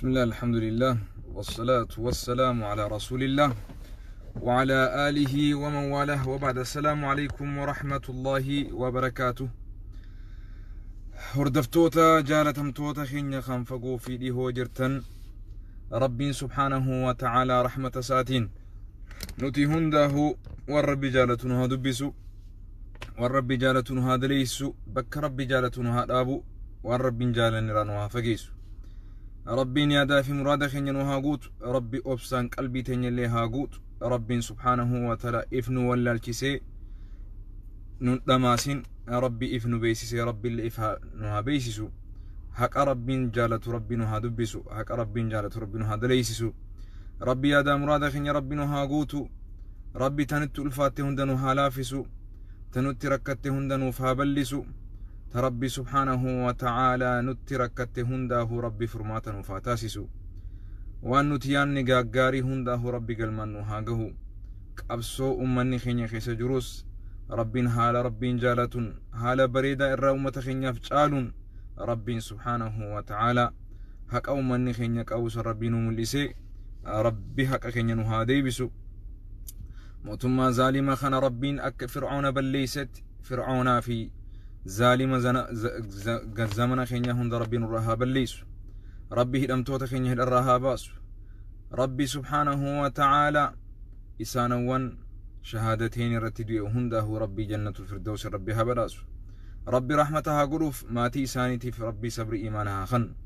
بسم الله، الحمد لله، والصلاة والسلام على رسول الله وعلى آله ومن والاه، وبعد، السلام عليكم ورحمة الله وبركاته. Hordoftoota jaalatamtoota keenya kan fagoo fi dhihoo jirtan, Rabbiin subhaanahu wa ta'aalaa rahmata isaatiin nuti hundaahuu waan Rabbi jaalatu nu haa dubbisu, waan Rabbi jaalatu nu haa daleessu, bakka Rabbi jaalatu nu haa dhaabu, waan Rabbiin jaalanirraa nu haa fageessu. Rabbiin yaadaa fi muraada keenya nu haa guutu. Rabbi obsaan qalbii teenya illee haa guutu. Rabbiin subhaanahu wa ta'ala if nu wallaalchisee nun dhamaasin. Rabbi if nu beeksisee, Rabbi illee if nu haa beeksisu. Haqa Rabbiin jaalatu Rabbi nu haa dubbisu, haqa Rabbiin jaalatu Rabbi nu haa daleessisu. Rabbi yaadaa muraada keenya Rabbi nu haa guutu. Rabbi tanitti ulfaatte hunda nu haa laafisu, tanutti rakkatte hunda nuuf haa bal'isu. Ta Rabbi subhaanahu wa ta'aalaa nutti rakkatte hundaahuu Rabbi furmaata nuuf haa taasisu. Waan nuti yaanne gaaggaarii hundaahuu Rabbi galmaan nu haa gahu. Qabsoo ummanni keenya keessa jirus Rabbiin haala Rabbiin jaalatun, haala bareedaa irraa ummata keenyaaf caaluun, Rabbiin subhaanahu wa ta'aalaa haqa ummanni keenya qabu san Rabbii nu mul'isee, Rabbi haqa keenya nu haa deebisu. Mootummaa zaalima kana Rabbiin akka Fir'oona balleessetti Fir'oonaa fi zaalima zamana keenya hunda Rabbi nurraa haa balleessu. Rabbi hidhamtoota keenya hidharraa haa baasu. Rabbi subhaanahu wa ta'aalaa isaanawwan shahaadateen irratti du'e hundaahuu Rabbi jannatul firdaws Rabbi haa badhaasu. Rabbi rahmata haa godhuuf, maatii isaaniitiif Rabbi sabri imaana haa kennu.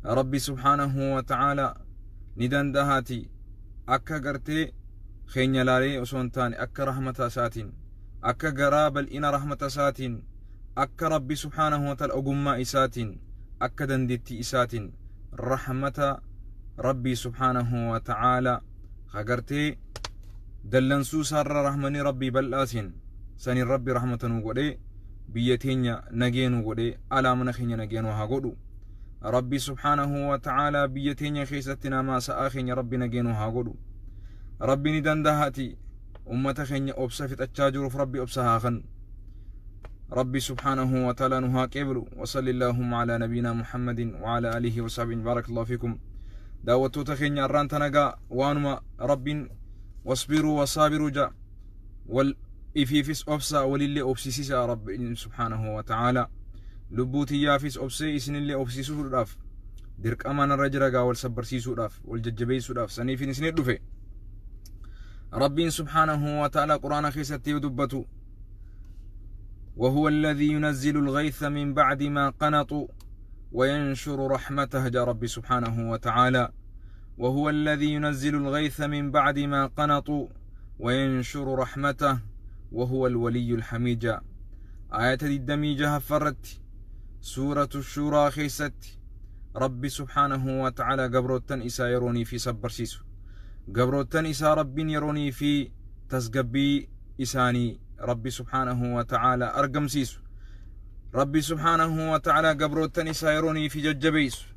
Rabbi subhaanahu wa ta'aalaa ni dandahaati akka gartee keenya laalee osoo hin taane, akka rahmata isaatiin, akka garaa bal'ina rahmata isaatiin, akka Rabbi subhaanahu wa ta'ala ogummaa isaatiin, akka dandeettii isaatiin, rahmata Rabbii subhaanahu wa ta'ala hagartee dallansuu isaarra rahmanii Rabbii bal'aatiin saniin Rabbi rahmata nuu godhee, biyya teenya nagee nuu godhee, alaa mana keenya nagee nuu haa godhu. Rabbi subhaanahu wa ta'ala biyya teenya keessatti namaa sa'aa keenya Rabbi nagee nuu haa godhu. Rabbi ni dandahati ummata keenya obsa fixachaa jiruuf Rabbi obsa haa kennu. ربي سبحانه وتعالى نها قبل، وصلى اللهم على نبينا محمد وعلى آله وصحبه. بارك الله فيكم. daawwattoota keenya, arraan tanagaa waanuma Rabbiin "واصبروا وصابروا" ja wal ifiifis obsa, walillee obsisiisa. Rabbi subhaanahu wa ta'ala lubbuu tiyyaafis obsee isinillee obsisuudhaaf dirqama narra jira gaa, wal sabbarsiisuudhaaf, wal jajjabeessuudhaaf saniifin isinit dhufe. Rabbiin subhaanahu wa ta'ala Quraana keessatti yoo dubbatu, "وهو الذي ينزل الغيث من بعد ما قنطوا وينشر رحمته" جاء ربي سبحانه وتعالى. "وهو الذي ينزل الغيث من بعد ما قنطوا وينشر رحمته وهو الولي الحميد" جاء آية الدمي فرت سورة الشورى خيست. ربي سبحانه وتعالى gabroottan isaa yeroonii fi sabbarsiisu, gabroottan isaa Rabbiin yeroonii fi tasgabbii isaanii Rabbi subhaanahu wa ta'ala argamsiisu, Rabbi subhaanahu wa ta'ala gabroottan isaa yeroonii fi jajjabeessu,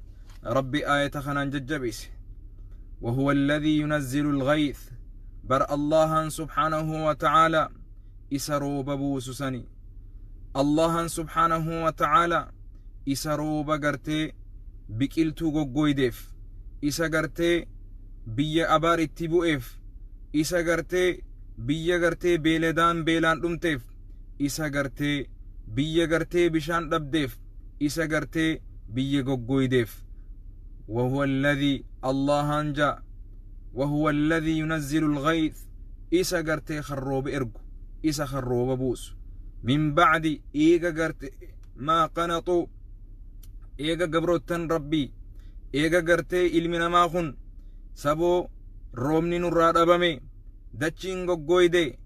Rabbi aayata kanaan jajjabeesse: "وهو الذي ينزل الغيث". بر الله سبحانه وتعالى isa rooba buusu sani. Allahan subhaanahu wa ta'ala isa rooba gartee biqiltuu goggoydeef, isa gartee biyya abaar itti bu'eef, isa gartee biyya gartee beeladaan beelaan dhumteef, isa gartee biyya gartee bishaan dhabdeef, isa gartee biyya goggoydeef. وهو الذي الله جاء "وهو الذي ينزل الغيث" isa gartee kan rooba ergu, isa kan rooba buusu. "من بعد" eega gartee "ما قنطوا" eega gabroottan Rabbii, eega gartee ilmi namaa kun saboo roobni nurraa dhabame, dachiin goggoyde,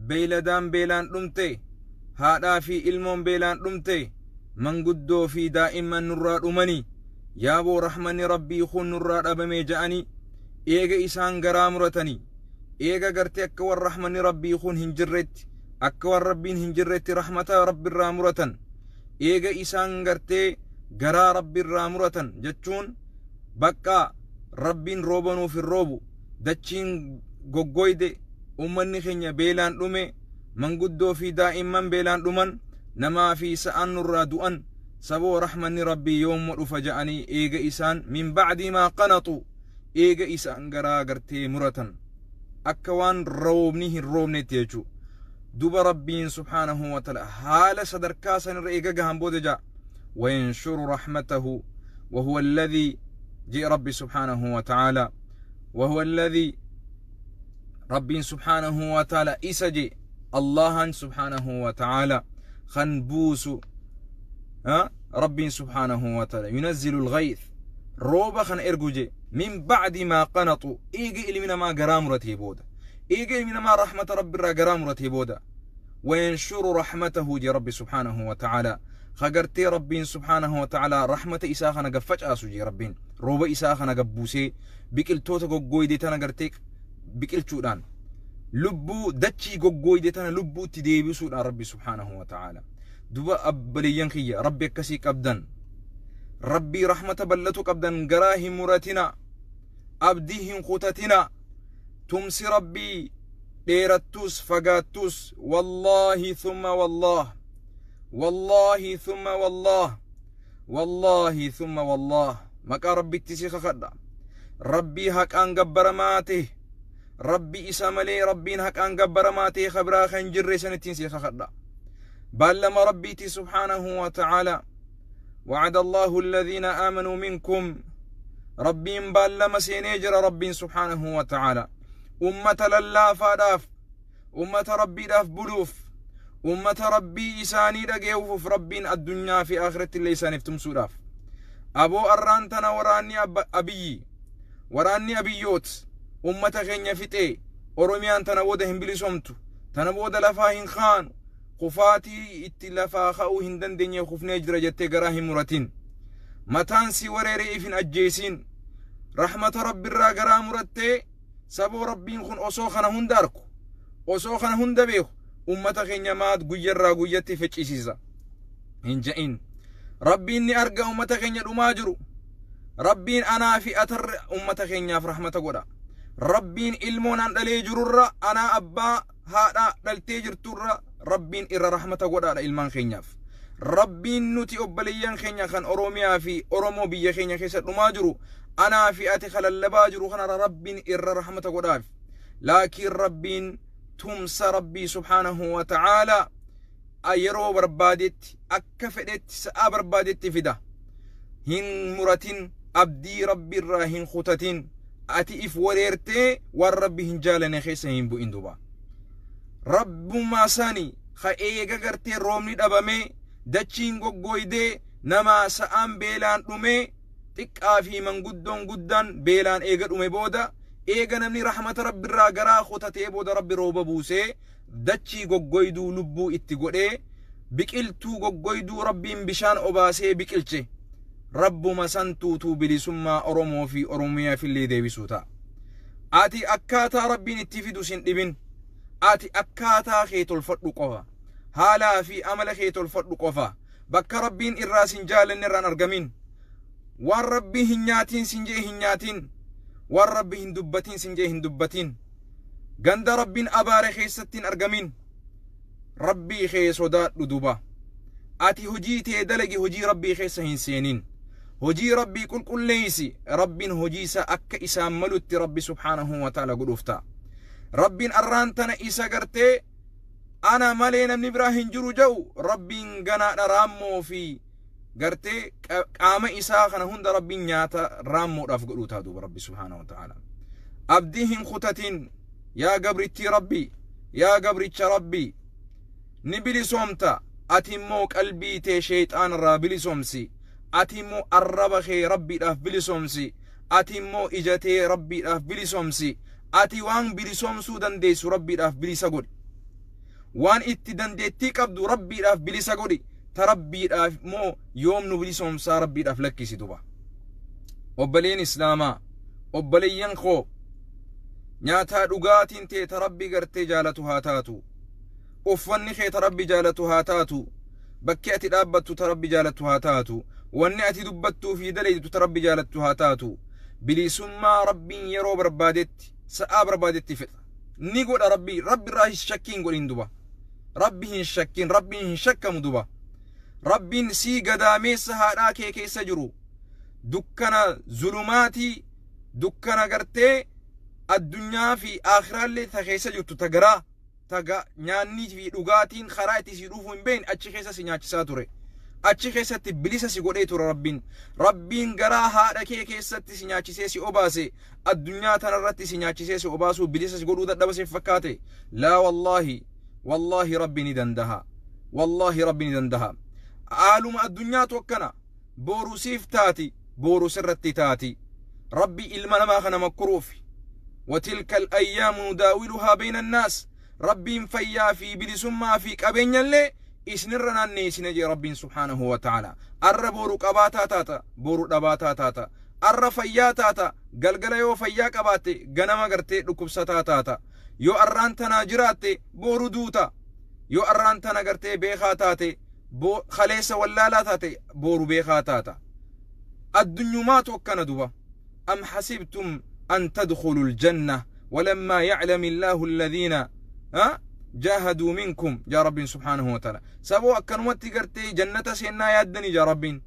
beeyladaan beelaan dhumte, haadhaa fi ilmoon beelaan dhumte, manguddoo fi daa'imman nurraa dhumani, yaaboo rahmanni Rabbii kun nurraa dhabame ja'anii, eega isaan garaa muratanii, eega gartee akka warra rahmanni Rabbii kun hin jirretti, akka warra Rabbiin hin jirretti rahmata Rabbiirraa muratan, eega isaan gartee garaa Rabbiirraa muratan jechuun bakka Rabbiin rooba nuuf hin roobu, dachiin goggoyde, ummanni keenya beelaan dhume, manguddoo fi daa'imman beelaan dhuman, namaa fi sa'aan nurraa du'an. Saboo rahmanni Rabbii yoommo dhufa ja'anii eega isaan min ba'di maa qanaxu, eega isaan garaa gartee muratan, akka waan roobni hin roobnetti jechuu. Duba Rabbiin subhaanahu wa ta'ala haala sadarkaa sanirra eega gahan booda ja'a, wayanshuru rahmatahu wahuwa alladhii jee Rabbi subhaanahu wa ta'ala, wahuwa alladhii, Rabbiin subhaanahu wa ta'ala isa jee Allahan subhaanahu wa ta'ala kan buusu. Rabbiin subhaanahu wa ta'ala yunazzilu al-ghayth, rooba kan ergu je, min ba'di maa qanaxu, eega ilmi namaa garaa muratee booda, eega ilmi namaa rahmata Rabbi irraa garaa muratee booda, wayanshuru rahmatahu je Rabbi subhaanahu wa ta'ala, kagartee Rabbiin subhaanahu wa ta'ala rahmata isaa kana gaffacaasu je. Rabbiin rooba isaa kana gabbuusee biqiltoota goggooyde tana gartee biqilchuudhaan, lubbuu dachii goggooyde tana lubbuutti deebisuudhaan Rabbi subhaanahu wa ta'ala. Duba abbaleeyyan kiyya, Rabbi akkasii qabdan, Rabbii rahmata bal'atu qabdan, garaa hin muratina, abdii hin kutatina. Tumsi Rabbii dheerattus fagaattus, wallaahi thumma wallaah, wallaahi thumma wallaah, wallaahi thumma wallaah, maqaa Rabbitti si kakadha, Rabbii haqaan gabbaramaa ta'e, Rabbi isa malee Rabbiin haqaan gabbaramaa ta'e kabiraa kan jirre sanittiin si kakadha. Baallama Rabbiiti subhaanahu wa ta'ala. وعد الله الذين آمنوا منكم، ربين بالما سينيجر ربين سبحانه وتعالى أمة للافا، أمة ربي داف بلوف، أمة ربي إساني دقيوف، ربين الدنيا في آخرة اللي إساني في أبو أرانتنا وراني أبي waraanni Abiyyoot ummata keenya fixee, Oromiyaan tana booda hin bilisomtu, tana booda lafaa hin kaanu, kufaatii itti lafaa ka'uu hin dandeenye kufnee jira jettee garaa hin muratin. Mataan si wareeree if hin ajjeesin. Rahmata Rabbirraa garaa murattee, saboo Rabbiin kun osoo kana hunda arku, osoo kana hunda beeku, ummata keenya maat guyyarraa guyyatti ficcisiisa hin je'in. Rabbiin ni arga ummata keenya dhumaa jiru. Rabbiin anaa fi atarra ummata keenyaaf rahmata godha. Rabbiin ilmoon an dhalee jirurra, anaa abbaa haadha dhaltee jirturra, Rabbiin irra rahmata godhaadha ilmaan keenyaaf. Rabbiin nuti obboleeyyan keenya kan Oromiyaa fi Oromoo biyya keenya keessa dhumaa jiru, anaa fi ati kan lallabaa jiru kanarra Rabbiin irra rahmata godhaaf. Laakiin Rabbiin tumsa Rabbii subhaanahu wa ta'aalaa yeroo barbaadetti, akka fedhetti, sa'aa barbaadetti fida. Hin muratin, abdii Rabbi irraa hin kutatin. Ati if wareertee waan Rabbi hin jaalane keessa hin bu'in. Duba Rabbummaa sani ka eega gartee roobni dhabamee, dachiin goggooydee, namaa sa'aan beelaan dhumee, xiqqaa fi manguddoon guddaan beelaan eega dhume booda, eega namni rahmata Rabbirraa garaa kutatee booda, Rabbi rooba buusee dachii goggoyduu lubbuu itti godhee, biqiltuu goggoyduu Rabbiin bishaan obaasee biqilche, Rabbuma santuutuu bilisummaa Oromoo fi Oromiyaaf illee deebisuu ta'a. Ati akkaataa Rabbiin itti fidu sin dhibin. Ati akkaataa kee tolfadhu qofa. Haalaa fi amala kee tolfadhu qofa. Bakka Rabbiin irraa sin jaalanne irraan argamin. Waan Rabbi hin nyaatiin sin jee hin nyaatin. Waan Rabbi hin dubbatin sin jee hin dubbatin. Ganda Rabbiin abaare keessatti hin argamin. Rabbii kee sodaadhu duba. Ati hojii tee dalagi, hojii Rabbii keessa hin seenin. Hojii Rabbii qulqulleessi. Rabbiin hojii isaa akka isaan malutti Rabbi subhaanahu wa ta'ala godhuuf ta'a. Rabbiin arraan tana isa gartee ana malee namni biraa hin jiru jedhu, Rabbiin ganaadha raammoo fi gartee qaama isaa kana hunda Rabbiin nyaata raammoodhaaf godhuu ta'a duuba Rabbi subhaanahu wa ta'ala. Abdii hin kutatin yaa gabrittii Rabbii, yaa gabricha Rabbii, ni bilisoomta. Ati immoo qalbii tee sheexaanarraa bilisoomsi. Ati immoo arraba kee Rabbiidhaaf bilisoomsi. Ati immoo ija tee Rabbiidhaaf bilisoomsi. Ati waan bilisoomsuu dandeessu Rabbiidhaaf bilisa godhi. Waan itti dandeettii qabdu Rabbiidhaaf bilisa godhi. Ta Rabbiidhaaf immoo yoom nu bilisoomsaa Rabbiidhaaf lakkisi duba. Obboleen Islaamaa, obboleeyyan koo, nyaataa dhugaatiin tee ta Rabbi gartee jaalatu haa taatu. Uffanni kee ta Rabbi jaalatu haa taatu. Bakki ati dhaabbattu ta Rabbi jaalattu haa taatu. Wanni ati dubbattuu fi dalaytu ta Rabbi jaalattu haa taatu. Bilisummaa Rabbiin yeroo barbaadetti, sa'aa barbaadetti fixa. Ni godha Rabbi, Rabbi irraa hin shakkiin godhin duba. Rabbi hin shakkin, Rabbiin hin shakkamu duba. Rabbiin sii gadaameessa haadhaa kee keessa jiru dukkana zulumaatii, dukkana gartee addunyaa fi aakhiraallee ta keessa jirtu, ta garaa ta nyaannii fi dhugaatiin karaa itti si dhufu hin beekne, achi keessa si nyaachisaa ture. Achi keessatti bilisa si godhee ture Rabbiin. Rabbiin garaa haadha kee keessatti si nyaachisee si obaase, addunyaa tanarratti si nyaachisee si obaasuu, bilisa si godhuu dadhaba siif fakkaate? Laa wallaahi, wallaahi Rabbi ni dandaha. Wallaahi Rabbi ni dandaha. Haaluma addunyaatu akkana. Boru siif taati, boru sirratti taati. Rabbi ilma namaa kana makkuruuf. وتلك الأيام نداولها بين الناس. Rabbiin fayyaa fi bilisummaa fi qabeenyallee isinirra naanneessine jee Rabbiin سبحانه وتعالى. Arra boru qabaataa taata, boru dhabaataa taata. Arra fayyaa taata, galgala yoo fayyaa qabaatte ganama gartee dhukkubsataa taata. Yoo arraan tanaa jiraatte boru duuta. Yoo arraan tana gartee beekaa taate, kaleessa wallaalaa taate, boru beekaa taata. Addunyumaatu akkana duba. أم حسبتم أن تدخلوا الجنة ولما يعلم الله الذين ها جاهدوا منكم يا رب سبحانه وتعالى. Saboo akkanumatti gartee jannata seennaa yaaddanii jaa Rabbiin,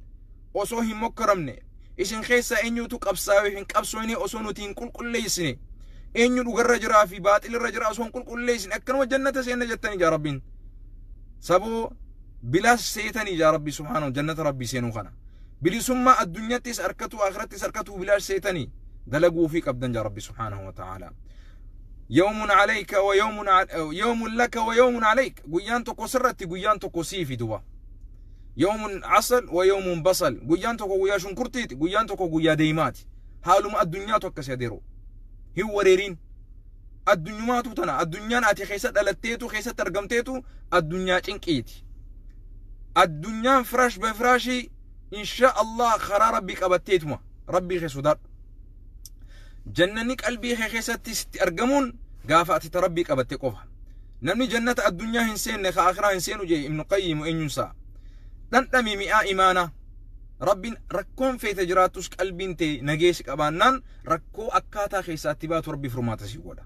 osoo hin mokkaramne? Isin keessa eenyutu qabsaa'ee hin qabsoone osoo nuti hin qulqulleessine, eenyu dhugarra jiraa fi baaxilirra jira osoo hin qulqulleessine, akkanuma jannata seenna jettanii jaa Rabbiin? Saboo bilaas seetanii jaa Rabbi سبحانه. Jannata Rabbii seenuu kana, bilisummaa addunyattis harkatu, akhirattis harkatu bilaash seetanii? Dalaguu fi qabdan jaa Rabbi سبحانه وتعالى. يوم عليك ويوم يوم لك ويوم عليك. Guyyaan tokko sirratti, guyyaan tokko siifi duba. يوم عسل ويوم بصل. Guyyaan tokko guyyaa shunkurtiiti, guyyaan tokko guyyaa deemaati. Haaluma addunyaatu akkas adeero. Hin wareerin. Addunyumaatu tana. Addunyaan ati keessa dhalatteetu, keessatti argamteetu, addunyaa cinqiiti. Addunyaan firaash bafiraashii. Insha Allah karaa Rabbii qabatteetuma Rabbii kee sodaadhu. Jannanni qalbii kee keessatti sitti argamuun gaafa ati ta Rabbii qabatte qofa. Namni jannata addunyaa hin seenne ka akhiraa hin seenu jee Ibnu Qayyim eenyunsaa. Dhandhami mi'aa imaanaa. Rabbiin rakkoon feete jiraattus qalbiin tee nageessi qabaannaan rakkoo akkaataa keessaatti baatu Rabbi furmaata si godha.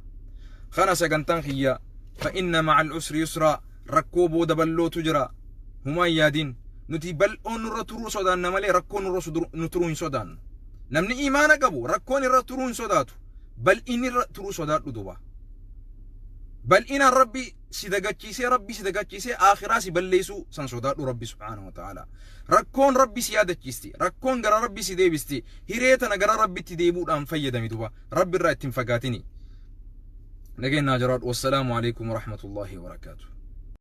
Kana sagantaan kiyya. فإن مع العسر يسرا. Rakkoo booda bal'ootu jira. Humaan yaadin. Nuti bal'oon nurra turuu sodaanna malee rakkoon nurra nu turuu hin sodaannu. Namni imaana qabu rakkoon irra turuu hin sodaatu. Bal'inni irra turuu sodaadhu duba. Bal'inaan Rabbi si dagachiisee, Rabbi si dagachiisee akhiraa si balleessuu san sodaadhu Rabbi سبحانه وتعالى. Rakkoon Rabbi si yaadachiisti. Rakkoon gara Rabbi si deebisti. Hiree tana gara Rabbitti deebi'uudhaan fayyadami duba. Rabbi irraa ittiin fagaatini. Nageenyaa jiraadhu. والسلام عليكم ورحمة الله وبركاته.